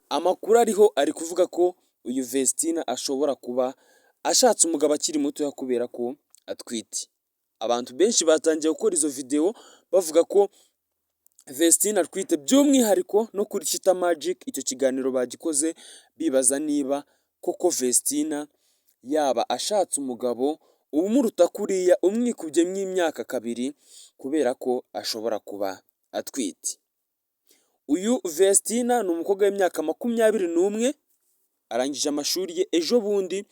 Amakuru ariho ari kuvuga ko uyu Vestine ashobora kuba ashatse umugabo akiri mutoya kubera ko atwite. Abantu benshi batangiye gukora izo videwo bavuga ko Vestine atwite, by'umwihariko no kuri Chita Magic icyo kiganiro bagikoze bibaza niba koko Vestine yaba ashatse umugabo umuruta kuriya, umwikubyemo imyaka kabiri, kubera ko ashobora kuba atwite. Uyu Vestine ni umukobwa w'imyaka 21, arangije amashuri ye ejo bundi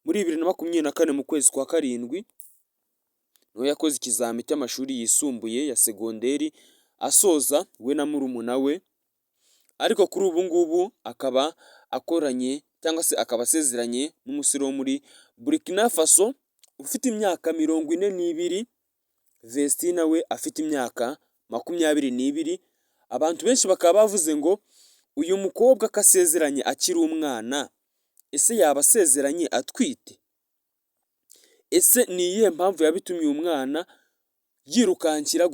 muri 2024 mu kwezi kwa karindwi, niho yakoze ikizami cy'amashuri yisumbuye ya segonderi asoza, we na murumuna we, ariko kuri ubu ngubu akaba akoranye cyangwa se akaba asezeranye n'umusore wo muri Burkina Faso ufite imyaka 42, Vestine we afite imyaka 22. Abantu benshi bakaba bavuze ngo uyu mukobwa ko asezeranye akiri umwana, ese yaba asezeranye atwite? Ese ni iyihe mpamvu yaba itumye uyu mwana yirukankira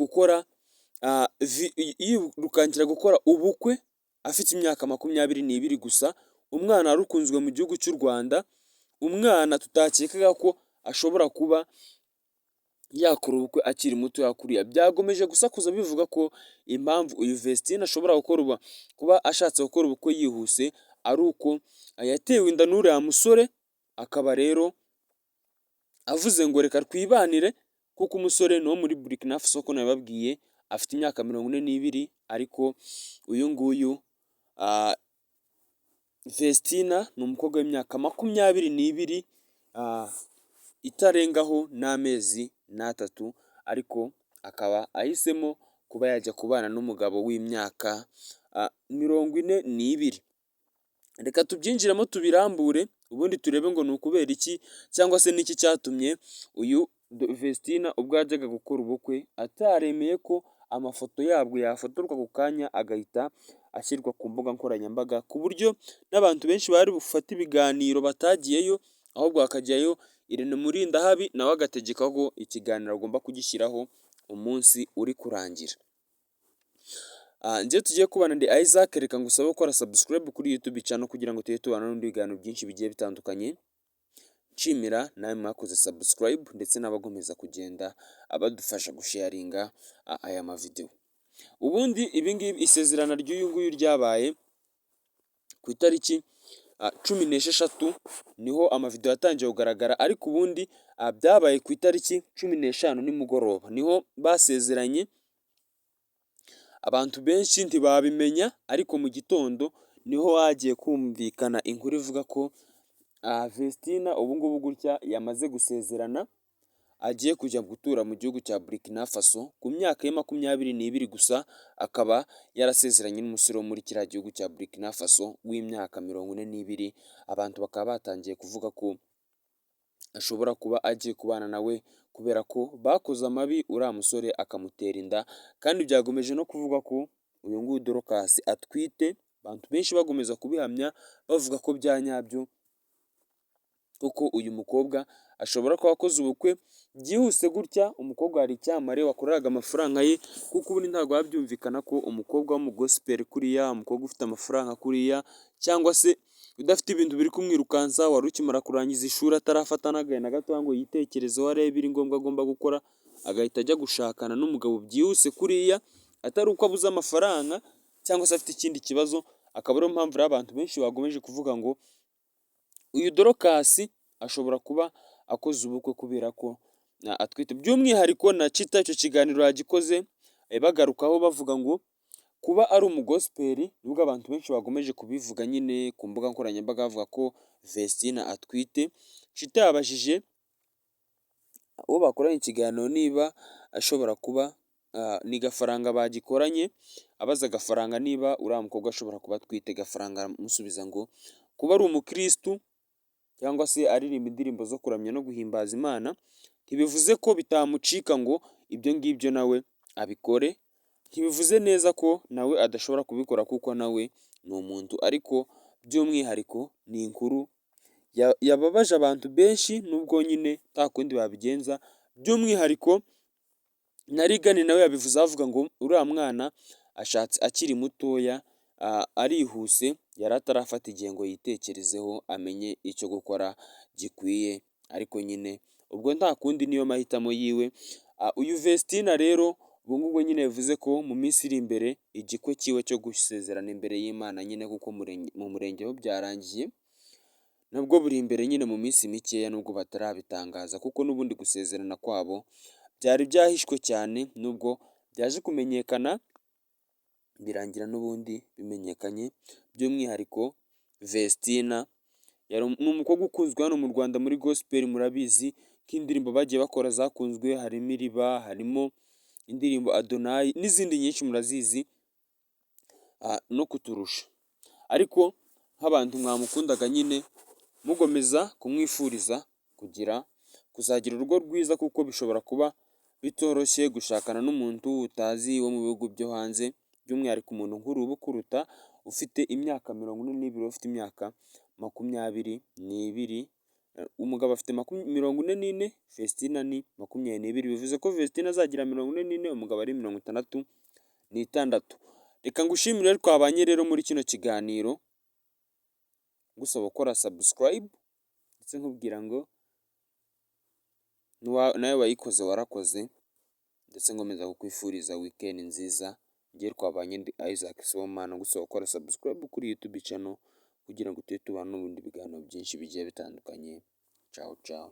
gukora ubukwe afite imyaka 22 gusa, umwana wari ukunzwe mu gihugu cy'u Rwanda, umwana tutakekaga ko ashobora kuba yakora ubukwe akiri mutoya kuriya? Byagomeje gusakuza bivuga ko impamvu uyu Vestine ashobora gukora kuba ashatse gukora ubukwe yihuse ari uko yatewe inda n'uriya musore, akaba rero avuze ngo reka twibanire, kuko umusore ni uwo muri Burkina Faso ko nabibabwiye, afite imyaka 42, ariko uyu nguyu Vestina ni umukobwa w'imyaka 22 itarengaho n'amezi n'atatu, ariko akaba ahisemo kuba yajya kubana n'umugabo w'imyaka 42. Reka tubyinjiremo tubirambure, ubundi turebe ngo ni ukubera iki cyangwa se n'iki cyatumye uyu Vestina ubwo yajyaga gukora ubukwe ataremeye ko amafoto yabwo yafotorwa ako kanya agahita ashyirwa ku mbuga nkoranyambaga, ku buryo n'abantu benshi bari bufate ibiganiro batagiyeyo, ahubwo hakajyayo Irene Murindahabi, nawe agategeka ko ikiganiro agomba kugishyiraho umunsi uri kurangira. Njye tugiye kubana ndi Isaac, reka ngusabe gukora subscribe kuri YouTube channel kugira ngo tujye tubana n'ibindi biganiro byinshi bigiye bitandukanye. Nshimira nawe mwakoze subscribe ndetse n'abakomeza kugenda abadufasha gusharinga aya mavideo. Ubundi ibi ngibi, isezerana ry'uyu nguyu ryabaye ku itariki 16, niho amavideo yatangiye kugaragara, ariko ubundi byabaye ku itariki 15 nimugoroba niho basezeranye. Abantu benshi ntibabimenya, ariko mu gitondo niho hagiye kumvikana inkuru ivuga ko Vestina ubu ngubu gutya yamaze gusezerana, agiye kujya gutura mu gihugu cya Burkina Faso ku myaka ye 22 gusa, akaba yarasezeranye n'umusore wo muri kiriya gihugu cya Burkina Faso w'imyaka 42. Abantu bakaba batangiye kuvuga ko ashobora kuba agiye kubana nawe kubera ko bakoze amabi, uriya musore akamutera inda, kandi byagomeje no kuvuga ko uyu nguyu Dorcas atwite. Abantu benshi bagomeza kubihamya bavuga ko bya nyabyo kuko uyu mukobwa ashobora kuba akoze ubukwe byihuse gutya. Umukobwa hari icyamamare wakoreraga amafaranga ye, kuko ubundi ntabwo biba byumvikana ko umukobwa w'umugospel kuriya, umukobwa ufite amafaranga kuriya, cyangwa se udafite ibintu biri kumwirukansa, wari ukimara kurangiza ishuri, atarafata n'agahe na gato ngo yitekerezeho arebe ibiri ngombwa agomba gukora, agahita ajya gushakana n'umugabo byihuse kuriya, atari uko abuze amafaranga cyangwa se afite ikindi kibazo. Akaba ariyo mpamvu rero abantu benshi bagomeje kuvuga ngo uyu Dorcas ashobora kuba akoze ubukwe kubera ko atwite. By'umwihariko na Chita icyo kiganiro yagikoze bagarukaho bavuga ngo kuba ari umugospel, nubwo abantu benshi bagomeje kubivuga nyine ku mbuga nkoranyambaga bavuga ko Vestine atwite, Chita yabajije uwo bakoranye ikiganiro niba ashobora kuba ni Gafaranga bagikoranye, abaza Gafaranga niba uriya mukobwa ashobora kuba atwite. Gafaranga aramusubiza ngo kuba ari umukirisitu cyangwa se aririmba indirimbo zo kuramya no guhimbaza Imana ntibivuze ko bitamucika ngo ibyo ngibyo nawe abikore, ntibivuze neza ko nawe adashobora kubikora kuko nawe ni umuntu. Ariko by'umwihariko ni inkuru yababaje abantu benshi, nubwo nyine nta kundi babigenza. By'umwihariko na Rigani nawe yabivuze avuga ngo uriya mwana ashatse akiri mutoya. arihuse, yari atarafata igihe ngo yitekerezeho amenye icyo gukora gikwiye, ariko nyine ubwo nta kundi, niyo mahitamo yiwe. Uyu Vestina rero ubu ngubu nyine bivuze ko mu minsi iri imbere igikwe cyiwe cyo gusezerana imbere y'Imana nyine, kuko mu murenge ho byarangiye, nabwo buri imbere nyine mu minsi mikeya, nubwo batarabitangaza, kuko n'ubundi gusezerana kwabo byari byahishwe cyane, nubwo byaje kumenyekana birangira n'ubundi bimenyekanye. By'umwihariko Vestina ni umukobwa ukunzwe hano mu Rwanda muri gospel, murabizi nk'indirimbo bagiye bakora zakunzwe, harimo Iriba, harimo indirimbo Adonayi n'izindi nyinshi murazizi no kuturusha. Ariko nk'abantu mwamukundaga nyine mugomeza kumwifuriza kugira kuzagira urugo rwiza, kuko bishobora kuba bitoroshye gushakana n'umuntu utazi wo mu bihugu byo hanze, by'umwihariko umuntu nk'urubu ukuruta ufite imyaka 42, ufite imyaka 22. Umugabo afite 44, Vestina ni 22, bivuze ko Vestina azagira 44, umugabo ari 66. Reka ngushimire twabanye rero muri kino kiganiro, ngusaba gukora subscribe, ndetse nkubwira ngo nawe wayikoze warakoze, ndetse nkomeza kukwifuriza weekend nziza. Njye twabanye ndi Isaac Sibomana, ngusaba gukora subscribe kuri YouTube channel kugira ngo tujye tubana n'ubundi biganiro byinshi bigiye bitandukanye. Ciao ciao.